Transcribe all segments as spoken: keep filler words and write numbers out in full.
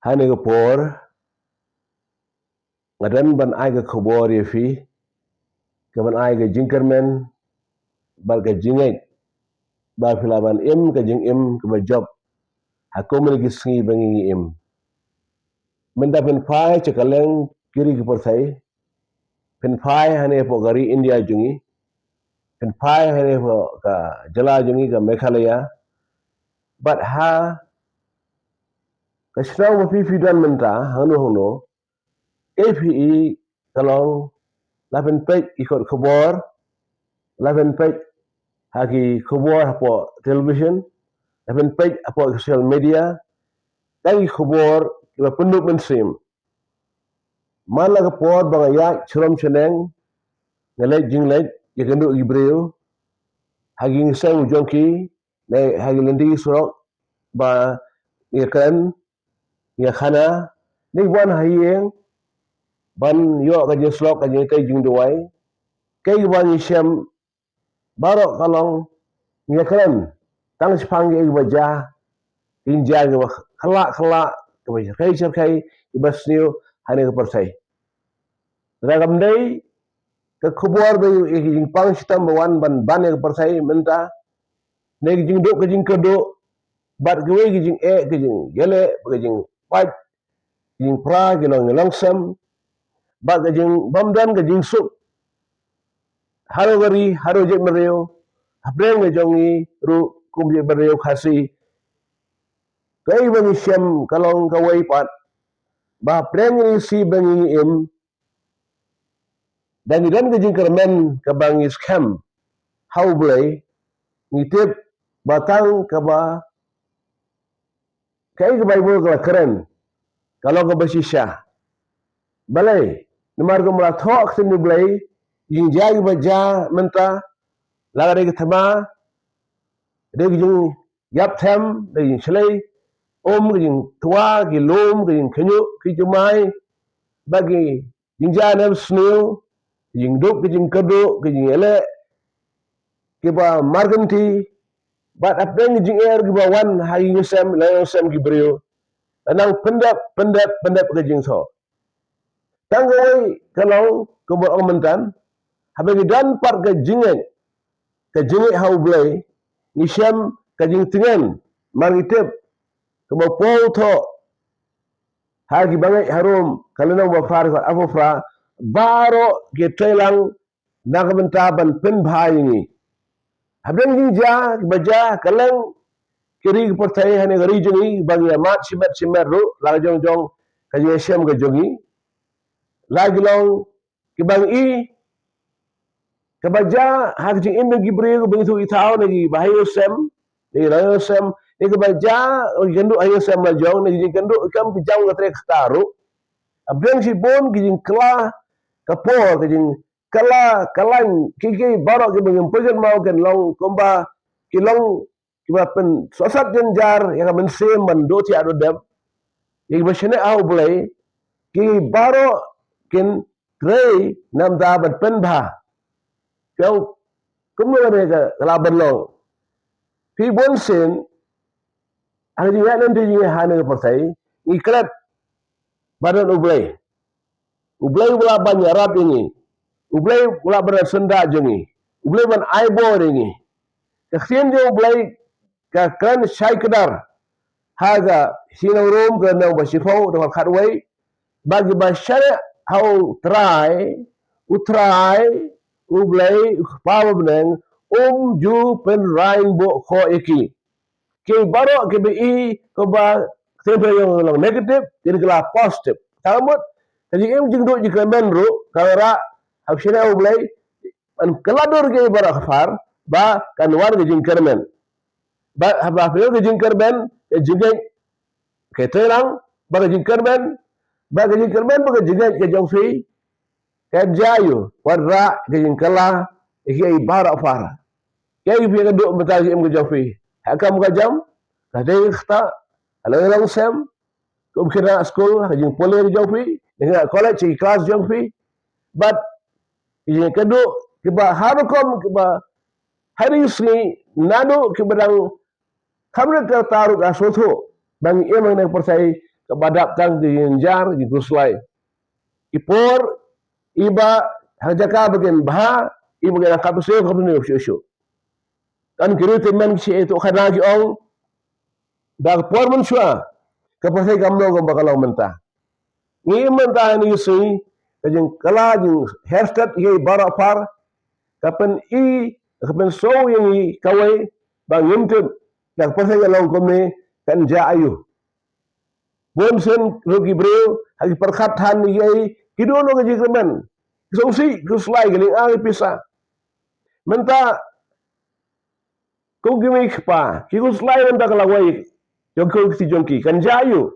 Ha kane ka por nga don ban ai ka khubor ïa phi, ka ban ai ka jingkyrmen bad ka jingngeit ba phi lah ban im ka jingim kaba jop ha kumne ki sngi ba ngi ngi im. Mynta phin phai sha kylleng ki ri ki pyrthei, phin phai hangne hapoh ka ri India jong ngi, phin phai hangne hapoh ka jylla jong ngi ka Meghalaya, bad ha ka shnong ba phi phi don mynta hangno hangno, kaei phi i ka long, la phin peit ki kot khubor, la phin peit ha ki khubor hapoh television, la phin peit hapoh social media, ka ki khubor kiba pyndup mynsiem. Man la ka por ba nga ïaid sharum shaneng, nga leit jingleit ïakynduh ki briew ha ki ïing seng jong ki, ne ha ki lynti surok ba ngi kren, ngi khana, ngi wan ha ïing ban ïoh ka jingslok, ka jingtei jingduwai. Kaei kaba ngi shem baroh ka long ngi kren tang shaphang kaei kaba jia, ki jia kiba khlak khlak, kiba shyrkhei shyrkhei, kiba sniew ha kane ka pyrthei. Lada kam dei ka khubor ba ïa ka jingpang shitom ba wan ban ban ïa ka pyrthei mynta, ne ka jingduh ka jingkyrduh, bad kawei ka jingeh, ka jingïaleh, ka jingpait, ka jingpra, ka long, ka long sem, bad ka jingbymdon ka jingsuk ha ri, ha jaitbynriew, hapdeng ka jong ngi ruh kum jaitbynriew Khasi. Kaei ba ngi shem ka long kawei pat, ba hapdeng ka sngi ba ngi im, da ngi don ka jingkyrmen kaba ngi skhem ha U Blei, ngi tip ba tang kaba, kaei ka Baibl ka la kren ka long kaba shisha. Balei? Namar kumba la thoh ha ka ktien U Blei, ki jingjia kiba jia mynta, la ka dei ka thma, dei ka jing ïap them, ka jingshlei um, ka jingtwa, ki lum, ka jingkhñiuh, ki jumai, bad ki jingjia ne sniew, ka jingduh, ka jingkyrduh, ka jingïaleh, kiba markynti, bad hapdeng ki jingeh kiba wan ha ki ïing sem, la ïing sem ki briew, la nang pyndep, pyndep, pyndep ka jingthoh. Tang kawei ka long kumba ong mynta, haba ngi don pat ka jingngeit, ka jingngeit ha U Blei, ngi shem ka jingtngen, namar ngi tip kumba Paul thoh ha ki bangeit ha Rom, ka lynnong ba phra, ka arphew phra, baroh ki trei lang na ka bynta ban pynbha ïa ngi. Hapdeng ki jingjia kiba jia ha kylleng ki ri ki pyrthei, ha kane ka ri jong ngi ba ngi ïa mad shimet shimet ruh, la ka jong jong ka jingïashem ka jong ngi, la ki long kiba ngi i, kaba jia ha ka jingim jong ki briew, kiba ngi ïathuh ïathaw, ne kiba ha ïing sem, ne kiba ha ïing sem, ne kiba jia, ki kynduh ha ïing sem la jong, ne ki jingkynduh kam ki jam ka trei kata ruh. Hapdeng shibun ki jingkylla ka por, ka jing kylla, kylla, ki, ki baroh kiba ngim pyrkhat mo kin long kumba ki long kiba pynsuhsat jynjar ïa ka mynsiem ban duh thiah duh dep. Ïa kiba shaniah ha U Blei, ki baroh kin trei namar ban pynbha. Phi ong kumno ka dei ka, ka lah ban long. Phi bunsien ha ka jingïaid lynti jong ngi ha kane ka pyrthei, ngi klet ba don U Blei. U Blei u lah ban ïarap ïa ngi. U Blei u lah ban syndah jong ngi. U Blei ban ai bor ïa ngi. Ka ktien jong U Blei ka kren shai kdar ha ka Shi Nong Rom ka lynnong ba shiphew, dkhot khatwei, ba kiba shaniah ha U Trai, U Trai U Blei U Kpa ba bneng, um ju pynrang buh khoh ïa ki. Ki baroh kiba i kaba ktien phareng ka long negative, ki la positive. Ka mut ka jingim jingduh jingkyrmen ruh ka rah ha ka shaniah U Blei, ban kylla dur ki baroh ka phar, ba kan wan ka jingkyrmen. Ba haba phi ka jingkyrmen, ka jingngeit ka trei lang, ba ka jingkyrmen, ba ka jingkyrmen, ba ka jingngeit ka jong phi, ka jia ïa u, wat rah ka jingkylla ïa ki baroh phar. Kaei phi ïakynduh mynta ka jingim ka jong phi, ha kam ka jam, ka dei kata, ha la ïing la sem, kum khynnah skul, ha ka jingpule ka jong phi, ha ka college, ha ki klas jong phi, bad ki jingkynduh kiba ha rukom kiba ha ri sngi, naduh kiba dang kham rit ka rta ruh ka sngewthuh ba ngi im ha kane ka pyrthei, kaba dap tang ki jingjar, ki khuslai. Ki por, iba ha jaka ba kin bha, iba kin angkat bsiew, ka bsiew shuh shuh. Tang ki riew tymmen ki shu ïathuh khana ki ong, da ka por mynshuwa, ka pyrthei kam long kumba ka long mynta. Ngi mynta ha kine ki sngi, ka jingkylla jingherstet ïa baroh par, ka pyni, ka pynsngew ïa ngi kawei, ba ngim tip, da ka pyrthei ka long kumne, kan jia aïu. Bun sien ruh ki briew, ha ki pyrkhat than ïa ki, ki duh noh ka jingkyrmen. Ki sngewsih, ki khuslai, ki lynga ki pisa. Mynta, kum ki mei ki kpa, ki khuslai mynta ka lawei, jong ki kti jong ki, kan jia aïu.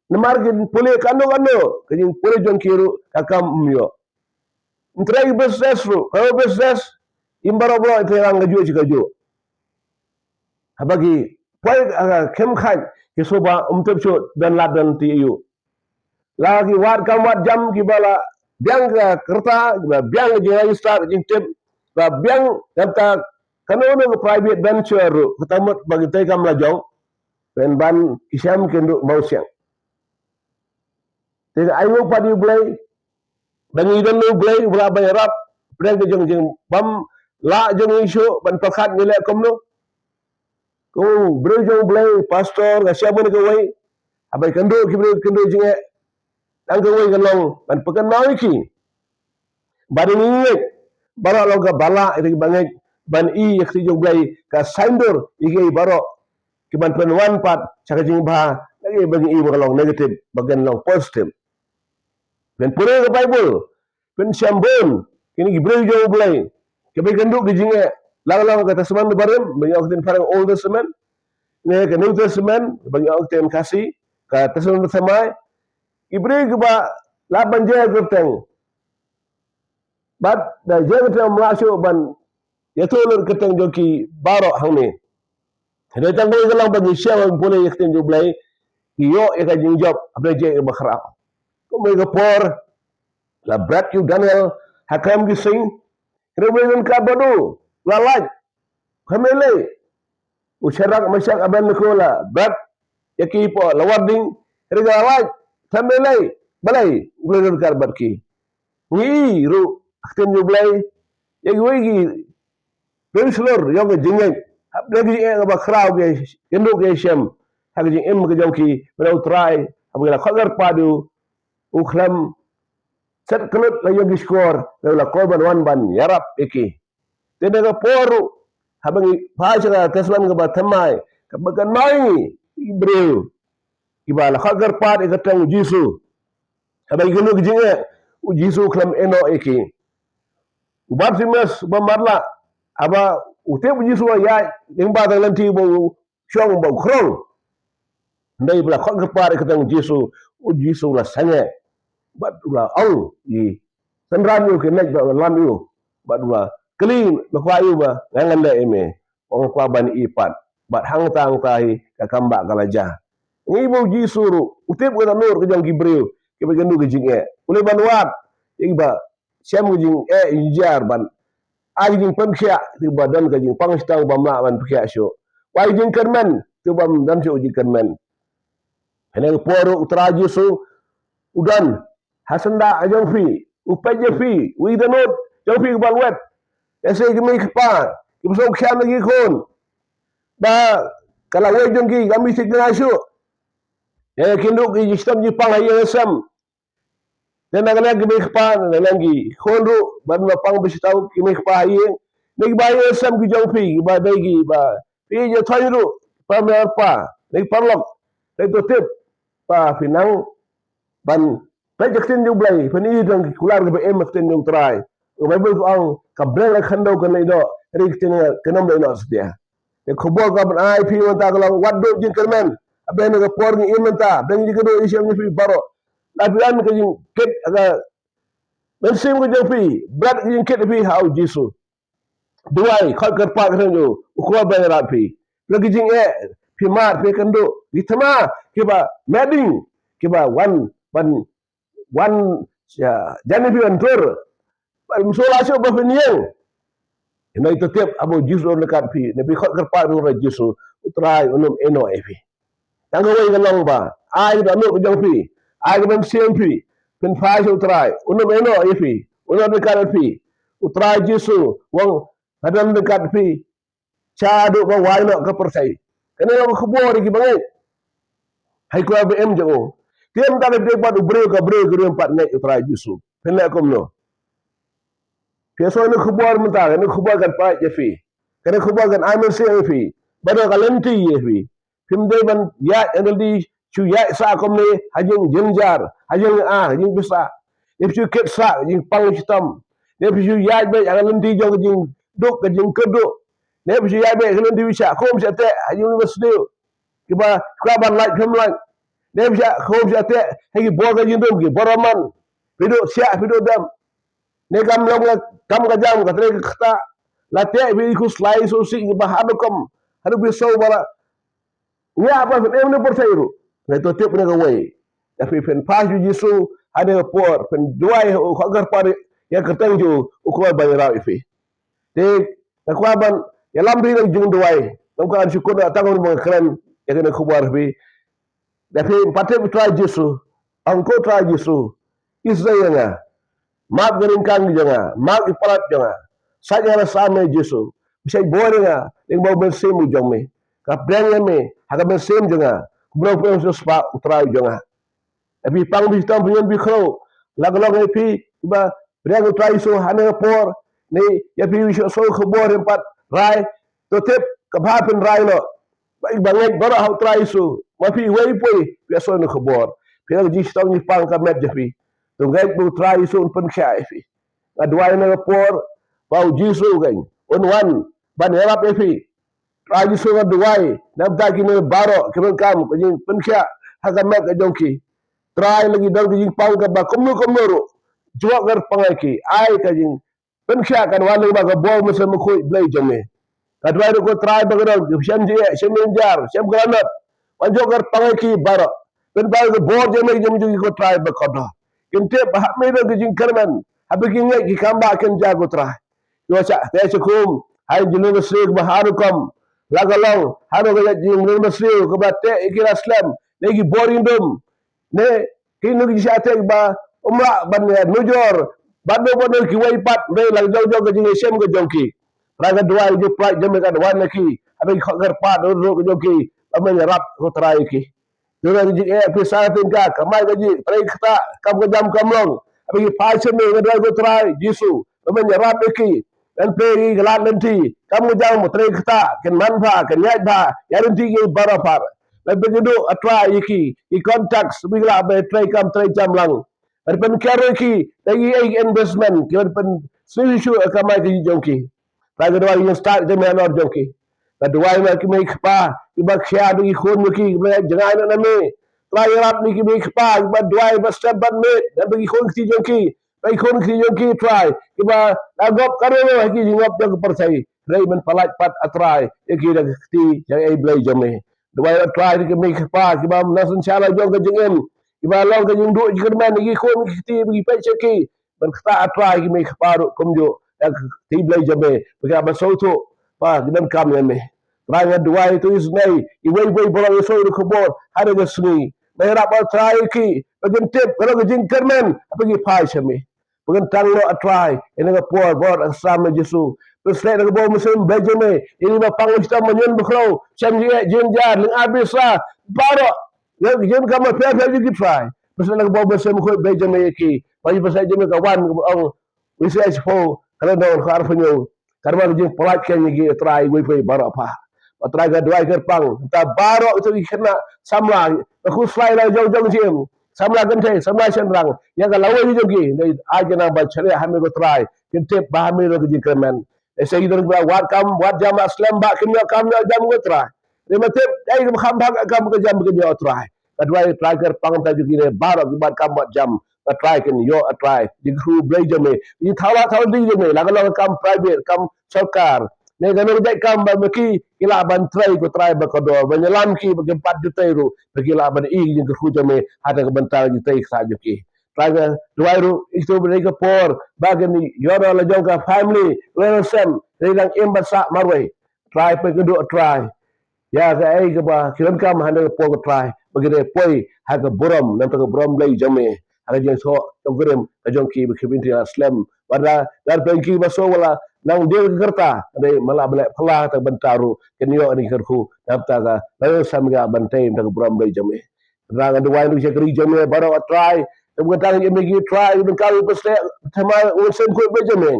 Namar kin pule kano kano, ka jingpule jong ki ruh, ka kam ym ïoh. Ym trei ki business ruh, ka business, im baroh baroh, ym trei lang kajuh shi kajuh. Haba ki poi, ah, khem khat, ki sngewbha ym tip shuh, don lad don ti aïu. La ki wad kam wad jam kiba la biang ka rta, kiba biang ka jingregister, ka jingtip, ba biang kata kano kano ka private venture ruh, kata mut ba ki tei kam la jong, pynban ki shem kin duh mawsiang. Te ai nguh pat ïa U Blei, ba ngi don U Blei, U Blei ba ïarap, pyrshang ka jong jing bam, la jong ngi shuh, ban pyrkhat ngi leh kumno. Ko briew jong U Blei, pastor, nga shem kane kawei, haba ïakynduh ki briew kynduh jingeh, tang kawei ka long, ban pynkynmaw ïa ki. Ba dei ngi ngeit, baroh long kaba lah, ïa ki ba ngeit, ban i ïa ka kti jong U Blei, ka saiñdur, ïa ki baroh, ki ban pynwan pat, sha ka jingbha, lada ba ngi i ba ka long negative, ba kan long positive. Pynpule ka Baibl, pynshem bun, kine ki briew jong U Blei, kiba ïakynduh ki jingeh, la ka long ka Testament Barim, ba ngi ong ktien phareng Old Testament, ne ka New Testament, ba ngi ong ktien Khasi, ka Testament Thymmai, ki briew kiba lah ban jia kyrteng. Bad da jia kyrteng ym lah shuh ban ïathuh lut kyrteng jong ki baroh hangne. Hynrei tang kawei ka long ba ngi shem ban pule ïa ka ktien jong U Blei, ki ïoh ïa ka jingjop, hapdeng jingeh ba khraw. Kumne ka por, la bret ïa u Daniel, ha kham ki sing, hynrei U Blei u don ryngkat bad u, la lait, ha mei lei, u Shadrak, Meshak, Abednego la bret ïa ki hapoh lawar ding, hynrei ka la lait, ha mei lei, balei, U Blei u don ryngkat bad ki. Ngi ruh, ha ka ktien U Blei, ïa kiwei ki briew shlur, ïa ka jingngeit, hapdeng ka jingeh kaba khraw ki ïakynduh ki ïashem, ha ka jingim ka jong ki, ba U Trai, haba ki la khot kyrpad ïa u, u khlem set kyllut la ïa ki shkor, la u la kor ban wan ban ïarap ïa ki. Te na ka por ruh, haba ngi phai sha ka Testament kaba Thymmai, kaba kynmaw ïa ngi, ki briew, kiba la khot kyrpad ïa ka kyrteng U Jisu. Haba ki ïakynduh ki jingeh, U Jisu u khlem ïehnoh ïa ki. U Bartimeus, uba matlah, haba u tip U Jisu u ïaid lyngba tang lynti, ba u shong, ba u khrong. Hynrei ba la khot kyrpad ïa ka kyrteng U Jisu, U Jisu u la sangeh. Bad u la ong ïa ki synran ïa u, ki neh ba lam ïa u. Bad u la kylli, u la kwah ïa u ba, nga ngan leh ïa me. Ong, kwah ban ïohi pat. Bad hangta hangta hi ka kam ba ka la jia. Ngi ba U Jisu ruh u tip ka dohnud ka jong ki briew kiba ïakynduh ki jingeh. U leh ban wad ïa kiba shem ka jingeh jingjar, ban ai ka jingpynkhiah, kiba don ka jingpang shitom bym lah ban pynkhiah shuh. Ai ka jingkyrmen, kiba ym don shuh ka jingkyrmen. Hynrei ka por ruh U Trai Jisu u don ha syndah jong phi, u peit ïa phi, u i dohnud jong phi kiba lwet. Ïa ki mei ki kpa kiba sngewkhia ïa ki khun, ba ka lawei jong ki kam thikna shuh. Ïa ki kynduh ki jingshitom jingpang ha ïing ha sem. Te na ka liang ki mei ki kpa, na ka liang ki khun ruh, ban ba pang ba shitom ki mei ki kpa ha ïing. Na ki ba ha ïing ha sem ki jong phi, kiba dei kiba phi ïa thoi ruh, pa mei pa, na ki paralok, dei to tip ba phi nang ban peit ïa ka ktien jong U Blei, phin ïohi tang ki kular kiba im ha ka ktien jong U Trai. Ka Baibl ka ong, ka briew ka khyndew kan leit noh, hynrei ka ktien kan ym leit noh satia. Te ka khubor ka ban ai phi mynta ka long, wat duh jingkyrmen. Hapdeng ka por ngi im mynta, hapdeng jingkynduh jingshim jong phi baroh, la phi don ka jingkit ha ka mynsiem ka jong phi, bret ka jingkit phi ha U Jisu. Duwai, khot kyrpad ka jong u, u kwah ban ïarap phi. Bret ka jingeh, phi mad, phi kynduh, ki thma kiba madding, kiba wan ban wan, ïa, jan ïa phi ban tur. Bad ym sngewlah shuh ba phin ïeng. Hynrei to tip, haba U Jisu u don ryngkat phi, ne phi khot kyrpad ruh ïa U Jisu, U Trai un ym ïehnoh ïa phi. Tang kawei ka long ba ai ka dohnud ka jong phi, ai ka mynsiem phi, phin phai sha U Trai. Un ym ïehnoh ïa phi, un ym ryngkat bad phi. U Trai Jisu u ong, haduh ryngkat phi, shaduh ba wai noh ka pyrthei. Kane ka khubor ïa ki bangeit ha ki kloi ba im jong u. Te mynta dei pat u briew ka briew ka briew pat ngeit U Trai Jisu. Phin leh kumno? Phi ïohsngew ïa kane ka khubor mynta, kane ka khubor kan pynïaid ïa phi. Kane ka khubor kan ai mynsiem ïa phi. Ban don ka lynti ïa phi. Phim dei ban ïaid ha ka lynti, shu ïaid sah kumne ha jingjynjar, ha jing, ah, ha jingpisa. Ne phi shu kit sah ha jingpang shitom. Ne phi shu ïaid beit ha ka lynti jong ka jingduk, ka jingkyrduh. Ne phi shu ïaid beit ha ka lynti phi shah khum shah teh ha jingmynsiem. Kiba kwah ban lait phim lait. Ne phi shah khum shah teh ha ki bor ka jingdum, ki bor raman. Phi duh siah, phi duh dem. Ne kam long ka kam ka jam, ka trei ka ktah. La teh phi khuslai sngewsih kiba ha rukom, ha rukom phi sngewbha la. Ïa ba phin em ne pyrthei ruh. Ne to tip ne kawei. Ïa phi phin phai sha U Jisu ha kane ka por, phin duwai ha u, khot kyrpad ïa ka kyrteng jong u, u kwah ban ïarap ïa phi. Te nga kwah ban ïalam phi na ka jingduwai. Ngam kwah ban shu kut tang ban kren ïa kane ka khubor phi. Ïa phi pat tip U Trai Jisu. Ong ko Trai Jisu, isynei ïa nga. Map ka ryngkang jong nga, map ki palat jong nga. Sait ïa nga da u Jisu. Pynshait bor ïa nga lyngba u Mynsiem u jong me. Nga pdiang ïa me ha ka mynsiem jong nga. Kumno phi ong, sngewbha U Trai jong nga. Ïa phi pang, phi shitom, phi ñion, phi khrew. La ka long ïa phi ba pdiang U Trai Jisu ha kane ka por. Ne ïa phi ba shu sngew khubor, phin pat rai. To tip, ka bha phin rai noh. Ba, ba ngeit baroh ha U Trai Jisu. Ma phi iwei pa iwei phi ïohsngew ïa kane ka khubor, phi long ka jingshitom jingpang ha ka met jong phi. To ngeit ba U Trai Jisu un pynkhiah ïa phi. Nga duwai ha kane ka por ba U Jisu kan un wan ban ïarap ïa phi. Trai Jisu, nga duwai na ka bynta kine baroh ki donkam ka jingpynkhiah ha ka met ka jong ki. Trai, lada ki don ka jingpang kaba kumno kumno ruh, jngoh kyrpang ïa ki, ai ka jing pynkhiah kan wan lyngba ka bor Mynsiem Bakhuid Blei jong me. Nga duwai ruh ko Trai ba ka don ki shem jingeh, shem jingjar, shem klanot, wan jngoh kyrpang ïa ki baroh. Pynpaw ka bor jong me jong ki ko Trai ba kordor. Kin tip ba ha me don ka jingkyrmen, haba ki ngeit ki kam ba kin jia ko Trai. Ki wan sha teh sha khum ha jingmynsiem ba ha rukom. La ka long ha rukom ka jingmynsiem kaba teh ïa ki la slem ne ki bor jingdum. Ne kino ki sha teh ba um lah ban ïa nujor bad no bad no kiwei pat, ne la jong jong ka jingïashem ka jong ki. Trai, nga duwai jingpynlait jong me kan wan na ki, haba ki khot kyrpad ruh ka jong ki, ba men ïarap ko Trai ïa ki. Jong ka jingeh pisa tyngka, kamai kajih, trei ktah, kam ka jam kam long, haba ki phai sha me, nga duwai ko Trai Jisu ba men ïarap ïa ki. Ban pynlait ïa ki lad lynti, kam ka jam, trei ktah, kin manbha, kin ïaid bha ïa lynti ki baroh pat. Ban pynduh, ah Trai, ïa ki, ki contacts ba ki lah ban trei kam trei jam lang. Ban pynker ïa ki da kiei kiei ki investment kiban pynsngew shuh ïa ka kamai kajih jong ki. Trai, nga duwai ïa ki stad jong me halor jong ki. Nga duwai ïa ki mei kpa kiba khia ïa ki khun jong ki kiba jngai noh na me. Trai, ïarap ïa ki mei kpa kiba duwai ba step ban mih na ki khun kti jong ki. Ba ki khun kti jong ki Trai kiba la ngop ka riew ha ki jingngop jong ka pyrthei. Trai, men pynlait pat, ah Trai, ïa ki da ka kti jong, eh, Blei jong me. Duwai, ah Trai, ïa ki mei kpa kiba na synshar la jong ka jingim, kiba long ka jingduh jingkyrmen ïa ki khun ki kti ba ki peit sha ki. Ban ktah, ah Trai, ïa ki mei kpa ruh kumjuh da ka kti Blei jong me, ba ki lah ban sngewthuh ba ki donkam ïa me. Trai, nga duwai to isynei iwei pa iwei baroh ïa sngewthuh ïa ka khubor ha kane ka sngi. Ba ïarap, ah Trai, ïa ki ba kin tip ka long ka jingkyrmen haba ki phai sha me. Ba kin tang noh, ah Trai, ïa kane ka por bad ka sam jong U Jisu. Pynsleh da ka bor Mynsiem Blei jong me ïa ki ba pang, ba shitom, ba ñion, ba khrew, shem jingeh jingjar, lynga pisa, baroh ïa ki jingkam ba pher pher jong ki Trai. Pynsleh da ka bor Mynsiem Bakhuid Blei jong me ïa ki. Ba ïa pynsleh jong me ka wan kaba ong, wi se ai shiphew, ka lynnong kaba arphew hynñiew. Kan wan ka jingpynlait kein ïa ki, ah Trai, iwei pa iwei baroh pat. Ba Trai, nga duwai kyrpang ïa kita baroh, ïa kita ki khynnah samla ba khuslai la jong jong jingim, samla kynthei, samla shynrang, ïa ka lawei jong ki, dei ai ka nang ba shariah ha me ko Trai, kin tip ba ha me don ka jingkyrmen. Lehse ki don kiba wad kam wad jam la slem, ba kim ïoh kam ïoh jam ko Trai. Dei ba tip dei kiba kham bha ka kam ka jam ba kin ïoh, Trai. Nga duwai, Trai, kyrpang ïa kita jong kine baroh kiba wad kam wad jam, ba Trai kin ïoh, ah Trai, jingkyrkhu Blei jong me, jingthaw lad thaw lynti jong me, la ka long ka kam private, kam sorkar, ne kano ka jait kam ba ma ki ki lah ban trei ko Trai ba kordor, ban ïalam ki ba kim pat ju trei ruh, ba ki lah ban ïoh jingkyrkhu jong me ha kata ka bynta jingtrei ktah jong ki. Trai, nga duwai ruh ïa kito ba dei ka por ba kin ïoh la jong ka family, ïoh la sem, dei dang im bad sah marwei. Trai, peit kyrduh, ah Trai. ïa kaei kaba ki donkam ha kane ka por, ko Trai, ba kin ïa poi ha ka burom, namar ka burom Blei jong me, ha ka jingsuk jong ka rim ka jong ki, ba ki bynta slem. Bad la pynki ba so wala nang dei ka rta, dei mala bale phala ta bynta ruh kin ïoh ni kyrkhu, namar ka la ïoh sam ka ban tei namar ka burom Blei jong me. Ngan duwai ruh ïa ka ri jong me baroh, ko Trai. Te ba ka tang ïa me ki Trai, ba ka ri ba sleh, te ma u Mynsiem Bakhuid Blei jong me,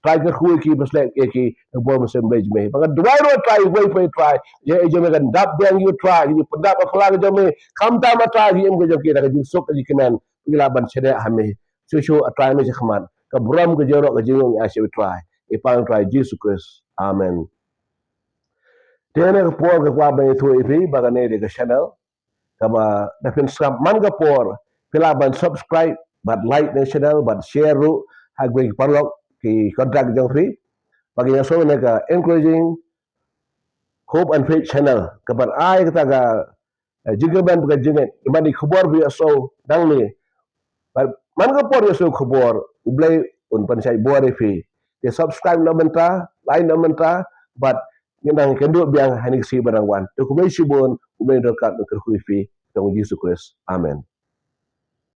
Trai, kyrkhu ïa ki, ba sleh ïa ki da ka burom Mynsiem Blei jong me. Ba ngan duwai ruh, ko Trai, uwei pa uwei, Trai, ïa, ïa jong me kan dap biang ïa u Trai, ïa u pyndap ba phala ka jong me. Khamtam, ko Trai, ïa em ka jong ki da ka jingsuk ka jingkmen, ba ki lah ban shaniah ha me. Shuh shuh, ko Trai, me sha khmat, ka burom ka jingïaroh ka jingïong ïa sha u Trai, ïa pang Trai Jisu Khrist. Amen. Te ha kane ka por nga kwah ban ïathuh ïa phi ba kane dei ka channel kaba da phin sngap man ka por, phi lah ban subscribe bad like na ka channel bad share ruh ha kiwei ki paralok, ki contact jong phi, ba kin ïohsngew na ka Encouraging Hope and Faith channel, kaban ai kata ka, eh, jingkyrmen bad ka jingngeit, iman i khubor ba ïohsngew nangne. Bad man ka por ïohsngew khubor, U Blei un pynshai bor ïa phi. Te subscribe na mynta, like na mynta, bad ngin nang ïakynduh biang ha kine ki sngi ba dang wan. Te khublei shibun, U Blei un ryngkat, un kyrkhu ïa phi, ha ka kyrteng U Jisu Khrist. Amen.